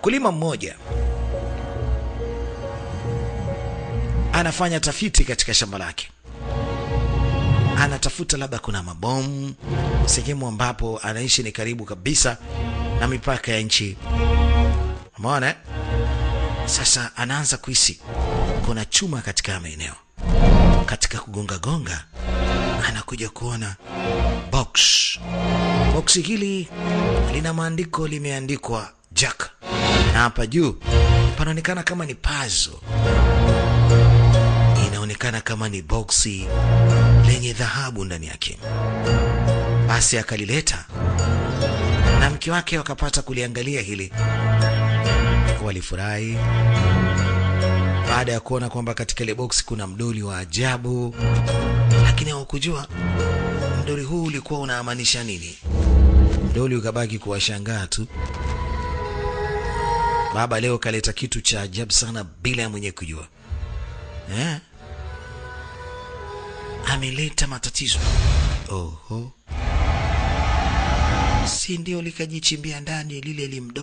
Mkulima mmoja anafanya tafiti katika shamba lake. Anatafuta labda kuna mabomu sehemu ambapo anaishi ni karibu kabisa na mipaka ya nchi. Umeona? Sasa anaanza kuhisi kuna chuma katika maeneo. Katika kugonga gonga anakuja kuona box. Box hili lina maandiko, limeandikwa Jack, na hapa juu panaonekana kama ni puzzle. Inaonekana kama ni boksi lenye dhahabu ndani yake. Basi akalileta na mke wake wakapata kuliangalia hili. Walifurahi baada ya kuona kwamba katika ile boksi kuna mdoli wa ajabu, lakini hawakujua mdoli huu ulikuwa unamaanisha nini. Mdoli ukabaki kuwashangaa tu. Baba leo kaleta kitu cha ajabu sana bila ya mwenyewe kujua. Ameleta matatizo. Oho. Si ndio likajichimbia ndani lile limdo.